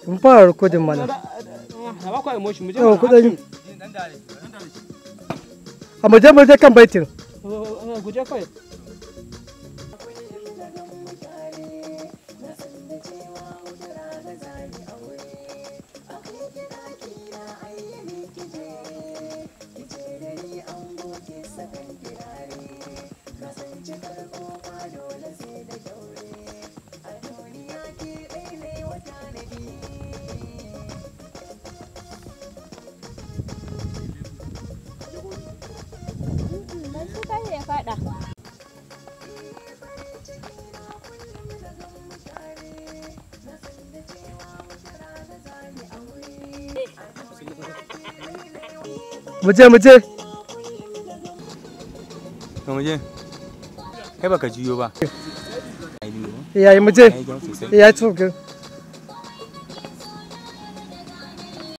Mun fara rikodin mana. Na ba ku emotion, mu je. Yau kudin. A mu je kan baitin. Ku je kawai. Ban su kai ya faɗa. Mu je, mu je. To mu je. Kai baka juyo ba. Yayi, mu je. Yayi kyau sosai. Ya ci.